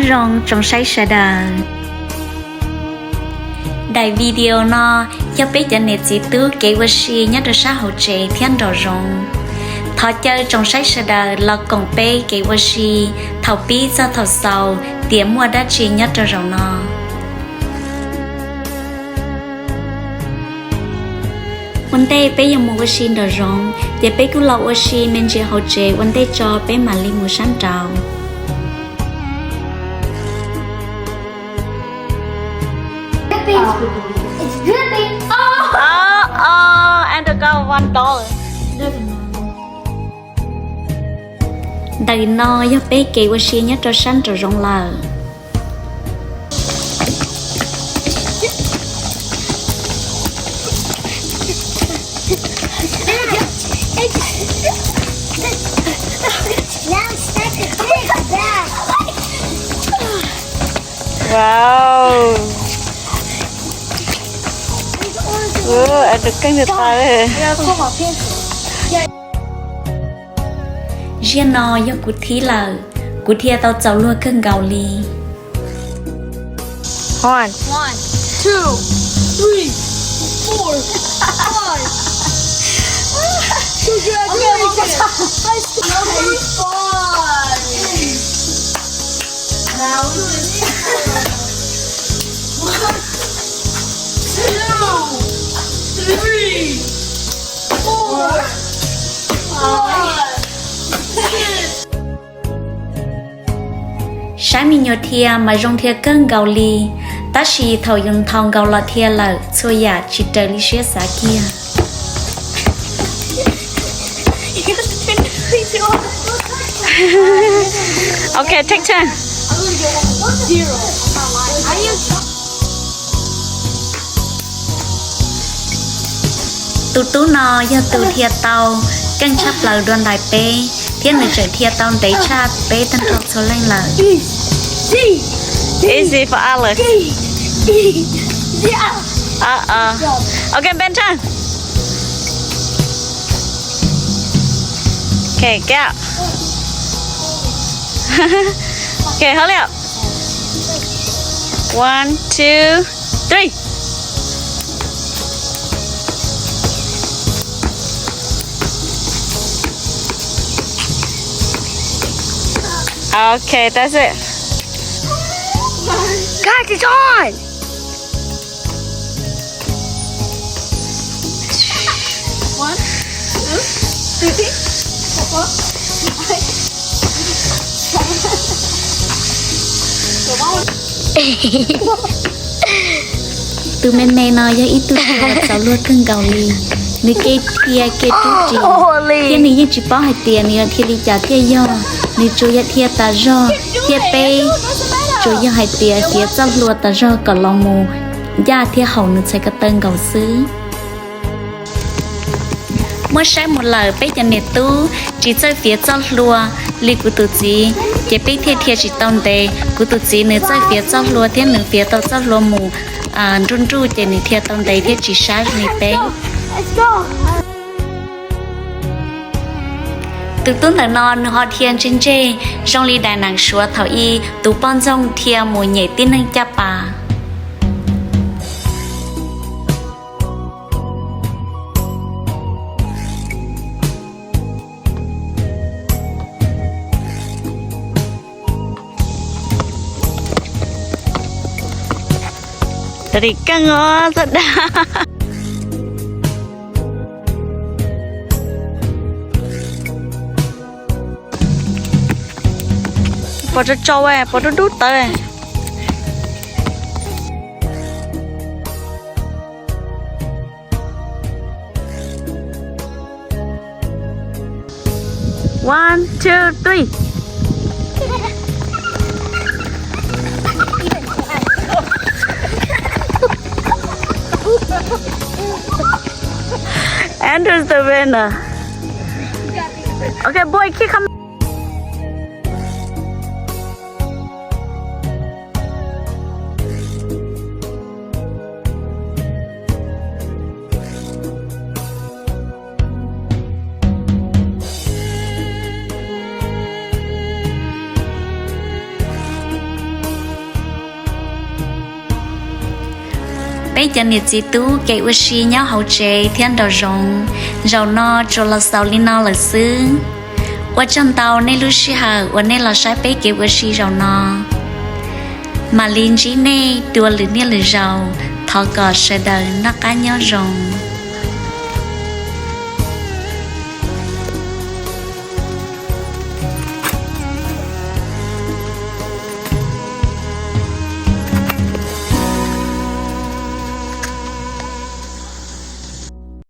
Zoo tsoom saib sawv daws, daim video no yog peb cov niam txiv tub kev ua si nyob rau sab hauv tsev thiab nraum zoov. Thov caw tsoom saib sawv daws los koom peb kev ua si thaum pib txog thaum xaus tias muaj dab tsi nyob rau zaum no. Ua ntej peb yuav mus ua si nraum zoov ces peb kuj los ua si me ntsis hauv tsev ua ntej tso peb mam li mus sab nraud. Ntawm no yog peb kev ua si nyob rau sab nraum zoov lawm. Wow. Ua, a, rau keej tiag tas. Ziag no yog kuv thib lawm, kuv dhia tau txaus luag kawg nkaus li. Saib me nyuam dhia mas zoo dhia kawg nkaus li, tab sis thaum yus nthos nkaus los dhia lawm txhua yam tsis raws li siab xav kiag. Okay, take turn. Tus tub no yog tus dhia tau keej tshaj plaws dua ntais peb, thiab nws tseem dhia tau ntev tshaj peb tag nrho txhua leej lawm. Easy for Alex. Okay, Ben turn. Okay, get out. Okay, hurry up. One, two, three. Okay, that's it. Guys, it's on. One, two, three, four, five, six, seven. Tus me me no yog ib tug dhia txaus luag kawg nkaus li. Nws kev dhia kev rub ris, thiab nws yeej tsis paub hais tias nws yuav dhia li cas thiaj yog. Nws tsuas yog dhia tas zog, thiab peb tsuas yog hais tias fiav txoj hlua tas zog kom los mus ncaj thiab haum nws txhais ko taw nkaus xwb. Muab saib mus lawm peb cov niam tub tsis txawj fiav txoj hlua li kuv tus txiv, ces peb thiaj dhia tsis tau ntev. Kuv tus txiv nws txawj fiav txoj hlua thiab nws fiav tau txoj hlua mus nruj nruj ces nws dhia tau ntev thiab tsis sab li peb. Tus tub ntawm no nws ho dhia ntseg ntseg zoo li daim neem Suav thaum ub tus poj ntxoog dhia mus nyem tib neeg caj pas. Dim keej os txoj dag. Pos tso tso, pos dub dub tawv. One, two, three. Andrew's the winner. Okay, boy, keep coming. Peb cov niam txiv tub kev ua si nyob hauv tsev thiab nraum zoov, zaum no tsuas los xaus li no lawm xwb. Ua tsaug ntau nej lub sij hawm uas nej los saib peb kev ua si zaum no. Mam li ntsib nej dua lwm niaj lwm zaus, thov kom sawv daws noj qab nyob zoo.